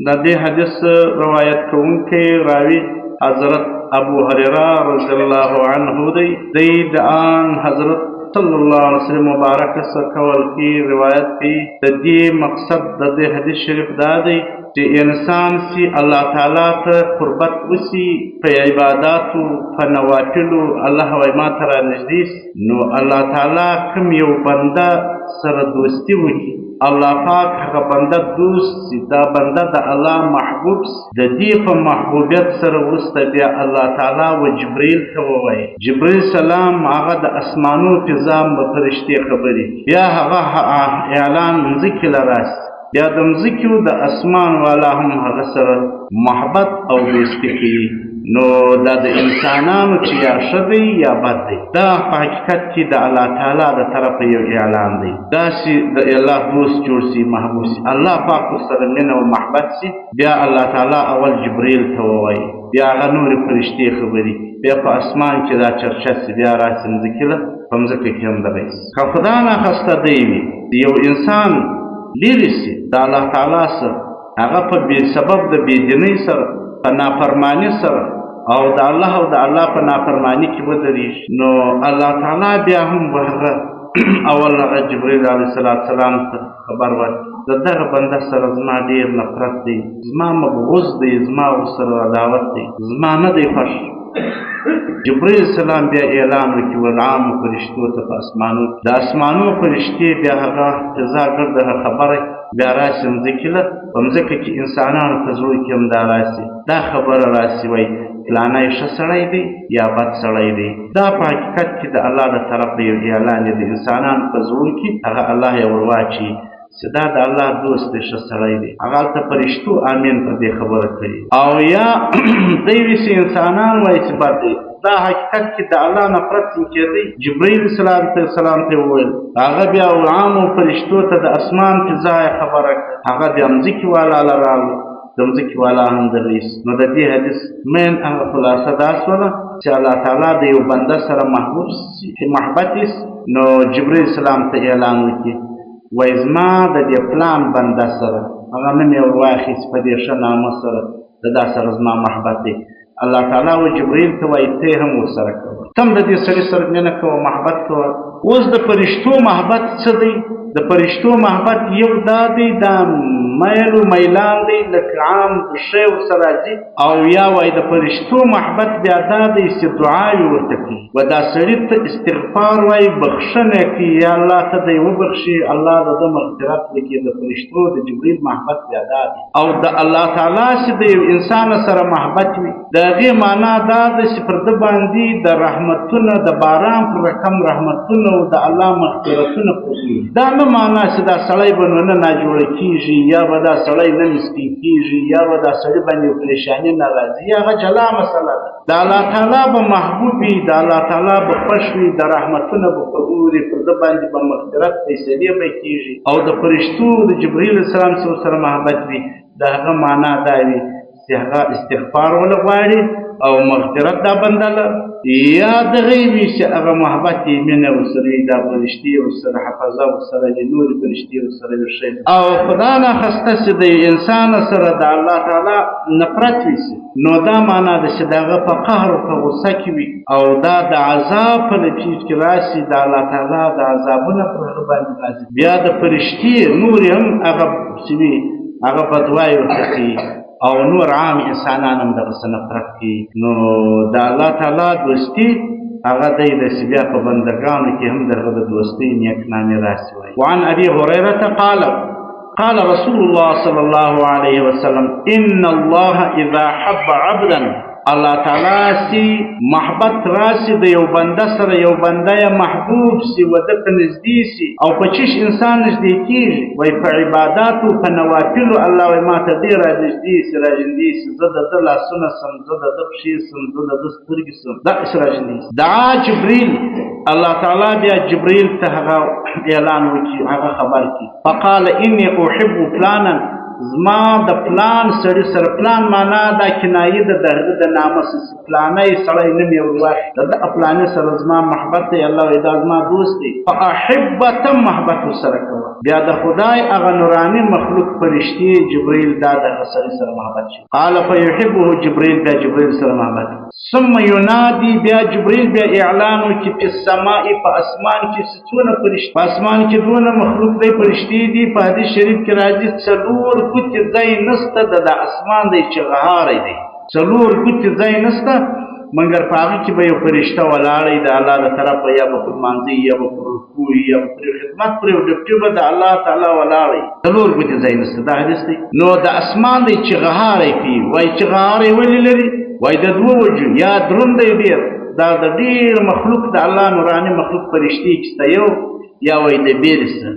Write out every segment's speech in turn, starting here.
د دې حدیث روایت کوونکی راوي حضرت ابو هريره رضی الله عنه دی. دی د آن حضرت صلی الله علیه وسلم مبارک څخه کول کی روایت دی. د دې مقصد د دې حدیث شریف دا دی چې انسان سی الله تعالی ته قربت وسی په عباداتو، په نوافلو، الله وای ما ته را نږدې. نو الله تعالی کوم یو بنده سره دوستی وکړي، الله پاک هغه بنده دوست سي، دا بنده د الله محبوب سي. د دې په محبوبیت سره وروسته بیا الله تعالی و جبرئیل ته ووایي، جبرئیل سلام هغه د اسمانو فضا به فرشتې خبرې، بیا هغه اعلان مځکې له راسي، بیا د مځکې او د اسمان والا هم هغه سره محبت او دوستي کوي. نو دا د انسانانو چې یا ښه دی یا بد دی، دا په حقیقت کې د الله تعالی د طرفه یو اعلان دی. داسې د الله دوست جوړ سي، محبوب سي، الله پاک ورسره مینه او محبت سي. بیا الله تعالی اول جبرئیل ته ووایي، بیا هغه نورې فرشتې خبرې، بیا په اسمان کې دا چرچه سي، بیا راسي مځکې له، په مځکه کې هم دغه سي. که خدا ناخواسته دی وي یو انسان لیرې سي د الله تعالی سره، هغه په بې سبب د بې دینۍ سره، په نافرمانی سره، او د الله او د الله په نافرمانی کې ودرېږي، نو الله تعالی بیا هم هغه اول هغه جبرئیل علیه السلام ته خبر ورکړي، د دغه بنده سره زما ډېر نفرت دی، زما مبغوض دی، زما ورسره عداوت دی، زما نه دی خوښ. جبرئیل السلام بیا اعلان وکړي ولعامو فرشتو ته په اسمانو، د اسمانو فرشتې بیا هغه فضا ګرده خبره بیا راسي مځکې له، په مځکه کې انسانانو په زړو کې هم دا راسي، دا خبره راسي، وایي فلانی ښه سړی دی یا بد سړی دی. دا په حقیقت کې د الله د طرفه یو اعلان دی، د انسانانو په زړو کې هغه الله یې ورواچوي چې دا د الله دوست دی، ښه سړی دی. هغه هلته فرشتو امین په دې خبره کوي، او یا دی وي چې انسانان وایي چې بد دی. دا حقیقت کې د الله نفرت څنګه کېدی. جبرئیل سلام ته سلام ته وویل، هغه بیا عامو فرشتو ته د اسمان فضا یې خبره کړه، هغه بیا مځکې والا له راغلو، د مځکې والا هم د رئیس. نو د دې حدیث مین هغه خلاصه دا سوله چې الله تعالی د یو بنده سره محبوب سي، محبت یې، نو جبرئیل سلام ته اعلان وکړي، وایي زما د دې پلان بنده سره، هغه نوم یې ورواخیست په دې ښه نامه سره، د دا سره زما محبت دی. الله تعالی و جبرئیل ته وایي ته هم ورسره کوه، ته هم د دې سړي سره مینه کوه، محبت کوه. اوس د فرشتو محبت څه دی؟ د فرشتو محبت یو دا دی، دا میل و میلان دی، لکه عام شی ورسره راځي. او یا وایي د فرشتو محبت بیا دا دی چې دعاوې ورته کوي، و دا سړي ته استغفار وایي، بخښنه کوي، یا الله ته دی وبخښي، الله د ده مغفرت وکړي. د فرشتو د جبرئیل محبت بیا دا دی. او د الله تعالی چې د یو انسان سره محبت وي، د هغې معنا دا ده چې پر ده باندې د رحمتونه، د باران پر رقم رحمتونه او د الله مغفرتونه پر وي. دا نه معنا چې دا سړی به نو نه ناجوړه کېږي، یا به دا سړی نه مسکین کېږي، یا به دا سړي باندې پریشاني نه راځي، هغه جلا مسله ده. د الله تعالی به محبوب وي، د الله تعالی به خوښ وي، د رحمتونه به پر اوري، پر ده باندې به مغفرت فیصلې به کېږي. او د فرشتو د جبرئیل السلام سره محبت وي، د هغه معنا دا وي چې هغه استغفار وله غواړي او مغفرت دا بنده له، یا دغه وي چې هغه محبت یې مینه ورسره وي، دا فرشتې ورسره حفظه ورسره وي، نورې فرشتې ورسره وي ښه. او خدا ناخواسته چې د انسان سره د الله تعالی نفرت وي، نو دا معنا ده چې د هغه په قهر او په غصه کې وي، او دا د عذاب په نتیج کې راسي، د الله تعالی د عذابونه پر هغه باندې راځي. بیا د فرشتې نورې هم هغه چې وي هغه بدوایي ورته کوي، او نور عام انسانان هم دغسې نفرت کوي. نو د الله تعالی دوستي هغه دی د بیا په بندګانو کې هم د هغه د دوستۍ نیک نامې راسي. وایي وعن ابي هريرة قال قال رسول الله صلى الله عليه وسلم إن الله إذا حب عبدا، الله تعالی سی محبت راسي د یو بنده سره، یو بنده یې محبوب سي، و ده ته نږدې سي. او په چیش انسان نږدې کېږي؟ وایي په عباداتو، په نوافلو. الله وایي ما ته ډېر رانږدې سي، رانږدې سي، زه د ده لاسونه سم، زه د ده پښې سم، زه د ده سترګې سم، داسې رانږدې سي. دعا جبرئیل، الله تعالی بیا جبرئیل ته هغه اعلان وکړي، هغه خبر کړي، فقال إني أحب فلانا، زما د پلان سړي سره، پلان معنا دا کنایه ده د هغه د نامه څخه چې پلانی سړی نوم یې ورواخلي، د ده پلاني سره زما محبت دی، الله وایي دا زما دوست دی، فاحبه ته محبت ورسره کوه. بیا د خدای هغه نوراني مخلوق فرشتې جبرئیل دا د هغه سړي سره محبت شي. قال فیحبه جبرئیل، بیا جبرئیل سره محبت. ثم ینادي، بیا جبرئیل بیا اعلان وکړي په السماء، په اسمان کې چې څونه فرشتې، په اسمان کې دونه مخلوق دی، فرشتې دي. په حدیث شریف کې راځي څلور ګوتې ځای نسته د اسمان دی چې غهاری دی، څلور ګوتې ځای نسته، مګر په هغه کې به یو فرشته ولاړی د الله له طرفه، یا به پر لمانځه، یا به پر رکوع، یا به پر خدمت، پر یو ډپټي به د الله تعالی ولاړی، څلور ګوتې ځای نسته. دا حدیث دی. نو د اسمان دی چې غهاری کوي، وایي چې غهاری ولې لري؟ وایي د دوو وجو، یا دروند دی ډېر، دا د ډېر مخلوق د الله نوراني مخلوق فرشتې چې سته یو، یا وایي د بېرې څه،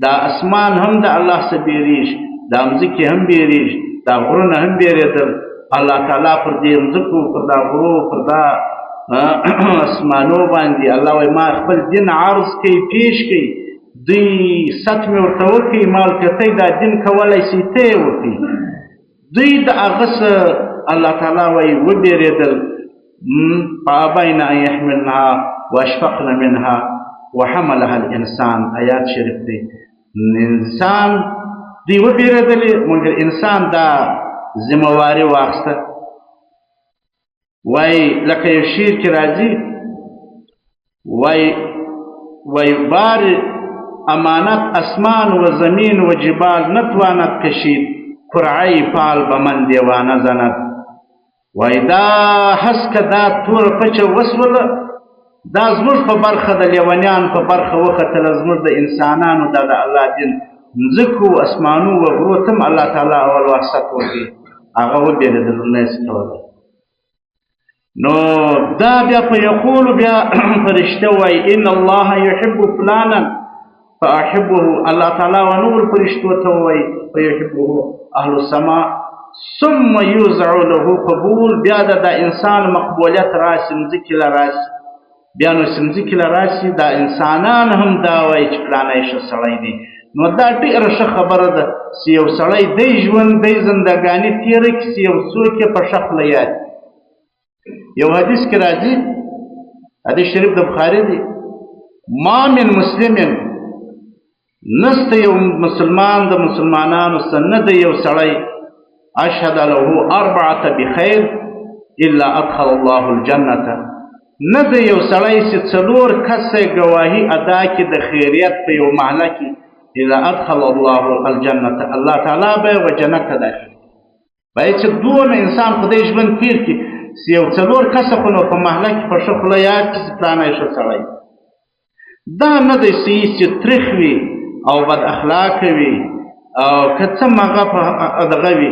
دا اسمان هم د الله څخه بېرېږي، دا مځکې هم بېرېږي، دا غرونه هم بېرېدل. الله تعالی پر دې مځکو، پر دا غرو، پر دا اسمانو باندې الله وایي ما خپل دین عرض کوي، پیش کوي، دوی ست مې ورته وکړي، مال کته دا دین کولی سي ته یې وکړي. دوی د هغه څه الله تعالی وایي وبېرېدل، فأبين أن يحملنها وأشفقن منها وحملها الإنسان. آیات شریف دی. انسان دوی وبېرېدلې، مګر انسان دا ذمهواري واخیسته. وایي لکه یو شعر کې راځي، وایي وایي بار امانت اسمان و زمین و جبال نتواند کشید، قرعه فال به من دیوانه زند. وایي دا هسکه دا توره پچه وسوله، دا زموږ په برخه د لیونیان په برخه وختله، زموږ د انسانانو دا د الله دین مځکو اسمانو و غرو ته هم الله تعالی اول واسط ورکړي، هغه وبېرېدل، نه یې څه کولی. نو دا بیا په یقول بیا فرشته وایي ان الله یحب فلانا فاحبه، الله تعالی و نور فرشتو ته وایي فیحبه اهل السما ثم یوزع له قبول. بیا د انسان مقبولیت راشي، مځکې له راشي، بیا نو چې مځکې له راشي دا انسانان هم دا وایي چې فلانی ښه سړی دی. نو دا ډېره ښه خبره ده چې یو سړی دی ژوند دی زندګاني تېره کړي چې یو څوک یې په ښه خوله یاد. یو حدیث کې راځي، حدیث شریف د بخاري دی، ما من مسلم، نسته یو مسلمان د مسلمانانو څخه نه دی یو سړی اشهد له اربعه بخیر الا ادخل الله الجنه، نه دی یو سړی چې څلور کسه ګواهي ادا کړي د خیریت په یو محله کې، الا ادخل الله الجنه، الله تعالی به و جنت ته داخل. باید چې دونه انسان خدای ژوند تېر کړي چې یو څلور کسه خو نو په محله کې په ښه خوله یاد کړي چې فلانی ښه سړی. دا نه دی صحیح چې تریخ وي او بد اخلاقه وي او که څه مغه په دغه وي،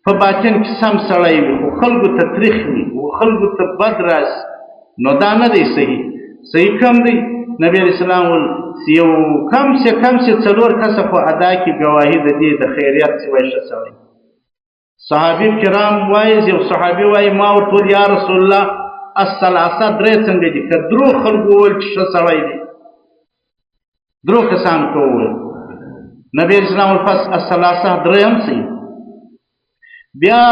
په باطن کې سم سړی وي خو خلکو ته تریخ وي او خلکو ته بد راسي، نو دا نه دی صحیح. صحیح کم دی، نبی علیه السلام ول چې یو کم سه کم سه څلور کسه خو ادا کړي ګواهي د دې د خیریت چې وایي ښه سړی. صحابي کرام وایي، یو صحابي وایي ما ورته وویل یا رسول الله الثلاثه درې څنګه دي؟ که درو خلکو وویل چې ښه سړی دی، درو کسانو ته وویل، نبی علیه السلام ورپس الثلاثه درې هم صحیح. بیا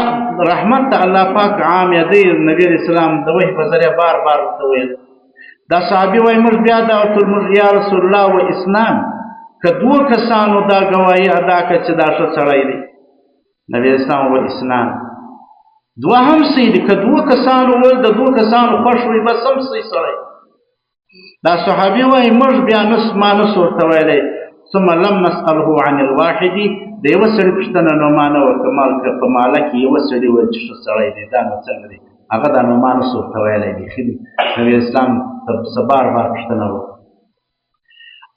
رحمت ته الله پاک عام یادوي، نبی علیه السلام د وحي په ذریعه بار بار ورته ویل. دا صحابي وایي موږ بیا دا ورته موږ یا رسول الله و اسنان، که دوو کسانو دا ګواهي ادا کړه چې دا ښه سړی دی، نبی اسلام و اسنان، دوه هم صحیح دي، که دوو کسانو وویل د دوو کسانو خوښ وي بس هم صحیح سړی. دا صحابي وایي موږ بیا نس ما نس ورته ویلی، ثم لم نسأله عن الواحد، د یوه سړي پوښتنه نو ما نه وکړه، مال که په ماله کې یوه سړي ویل چې ښه سړی دی دا نو څنګه دی، هغه دا نو ما نس ورته ویلی بیخي نبي اسلام ته بار بار پوښتنه وکړه.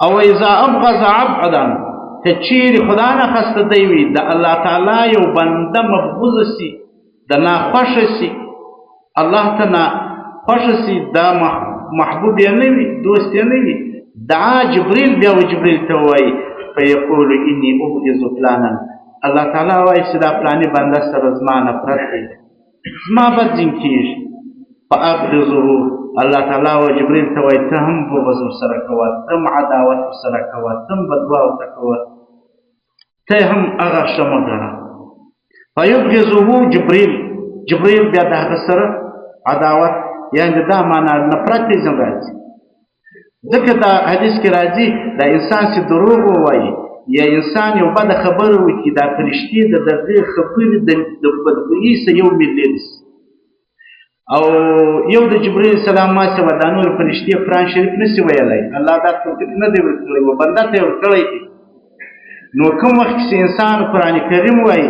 او اذا ابغض عبدا، که چیرې خدا نه خواسته دی وي د الله تعالی یو بنده مبغوض سي، د ناخوښه سي، الله ته ناخوښه سي، دا محبوب یې نه وي، دوست یې نه وي، دعا جبریل بیا و جبریل ته وایي فیقول انی ابغض فلانا، الله تعالی وایي چې دا فلاني بنده سره زما نفرت دی، زما بد ځین کېږي، فابغضه، الله تعالی و جبریل ته وایي ته هم بغض ورسره کوه، ته هم عداوت ورسره کوه، ته هم بدوا ورته کوه، ته هم هغه ښه مه ګڼه. فیبغضه جبریل، جبریل بیا د هغه سره عداوت، یعنې دا معنا نفرت یې ځین راځي. ځکه دا حدیث کې راځي دا انسان چې دروغ ووایي یا انسان یو بده خبره وکړي، دا فرشتې د دغې خبرې د بدبویي څخه یو میل لرې سي. او یو د جبرئیل السلام ما سوا دا نور فرشتې قرآن شریف نه سي ویلی، الله دا توفیق نه دی ورکړی و بنده ته یې ورکړی دی. نو کوم وخت چې انسان قرآن کریم وایي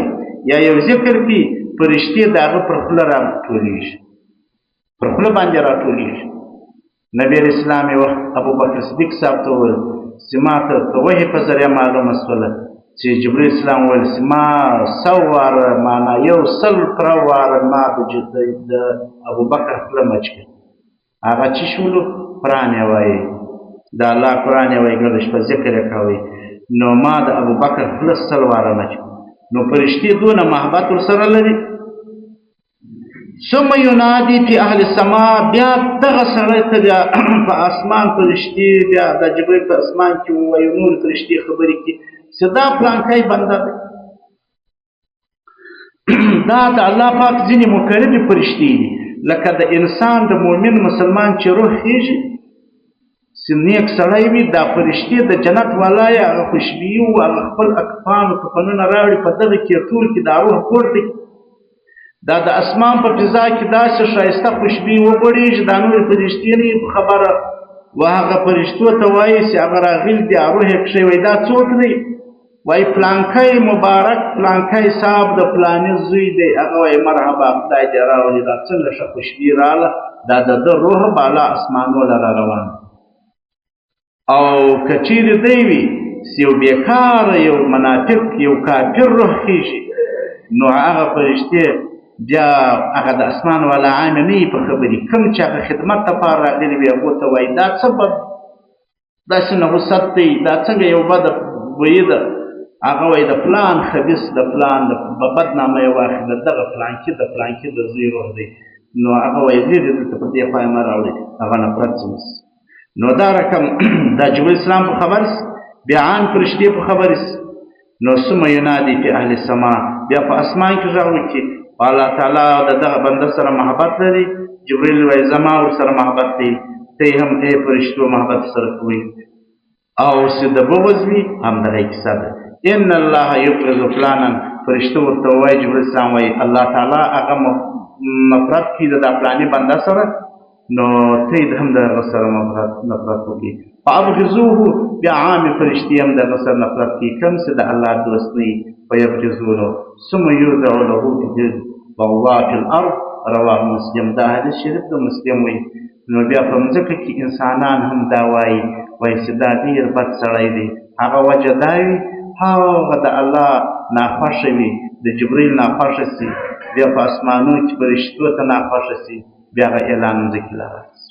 یا یو ذکر کوي، فرشتې د هغه پر خوله راټولېږي، پر خوله باندې راټولېږي. نبی علیه السلام یو وخت ابوبکر صدیق صاحب ته وویل چې ما ته د وحې په ذریعه معلومه سوله چې جبرئیل السلام وویل چې ما سو واره، معنا یو سل پره واره ما د ابوبکر خوله مچ کړه. هغه چې شولو قرآن یې وایي، د الله قرآن یې وایي، ګرده شپه ذکر یې کوي، نو ما د ابوبکر خوله سل واره مچ کړه. نو فرشتې دونه محبت ورسره لري. ثم ينادي في اهل السماء، بیا دغه سړی ته بیا په اسمان فرشتې، بیا د جبرئیل په اسمان کې ووایي، نور فرشتې خبرې کوي چې دا پلانکی بنده دی. دا د الله پاک ځینې مقربې فرشتې دي، لکه د انسان د مؤمن مسلمان چې روح خېږي، چې نیک سړی وي، دا فرشتې د جنت والا یې هغه خوشبویي او هغه خپل اکفان او کفنونه راوړي، په دغه کې ټول کې دا روح پورته کړي. دا د اسمان په فضا کې داسې ښایسته خوشبویي وغوړېږي، دا نورې فرشتې نه په خبره و هغه فرشتو ته وایي چې هغه راغلي دي، روح یې کښې وایي دا څوک دی؟ وایي پلانکی مبارک پلانکی صاحب د پلاني زوی دی. هغه وایي مرحبا، خدای دې راولي، دا څنګه ښه خوشبویي راله، دا د ده روح بالا اسمانو له را روان. او که چیرې دی وي چې یو بېکاره، یو منافق، یو کافر روح خېږي، نو هغه فرشتې بیا هغه د اسمان والا عامې نه وي په خبرې، کوم چې هغه خدمت لپاره راغلي وي هغو ته وایي دا څه بد داسې نحوست دی، دا څنګه یو بده بویي ده. هغه وایي د پلان خبیث، د پلان د بد نامه یې واخلي، د دغه پلانکي د پلانکي د زوی روح دی. نو هغه وایي لرې دلته په دې خوا یې مه راوړئ، هغه نفرت ځینې. نو دا رقم دا جبرئیل اسلام په خبر سي، بیا عام فرشتې په خبر سي. نو ثم ینادي فی اهل السما، بیا په اسمان کې غږ وکړي، الله تعالی د دغه بنده سره محبت لري. جبرئیل وایي زما ورسره محبت دی، ته هم ای فرشتو محبت سره کوي. او چې د بغض وي هم دغه کیسه ده. ان الله یبغض فلانا، فرشتو ورته وایي، جبرئیل اسلام وایي الله تعالی هغه نفرت کوي د دا فلاني بنده سره، نو ته یې هم د هغه سره نفرت وکړي. فابغضوه، بیا عامې فرشتې هم د هغه سره نفرت کوي، کوم چې د الله دوست نه وي، فیبغضونه ثم یوضع له فی والله فی الارض. رواه مسلم. دا حدیث شریف د مسلم وایي. نو بیا په مځکه کې انسانان هم دا وایي، وایي چې دا ډېر بد سړی دی. هغه وجه دا وي، هغه د الله ناخوښه وي، د جبرئیل ناخوښه سي، بیا په اسمانو کې فرشتو ته ناخوښه سي، بیا هغه اعلان مځکې له راسي.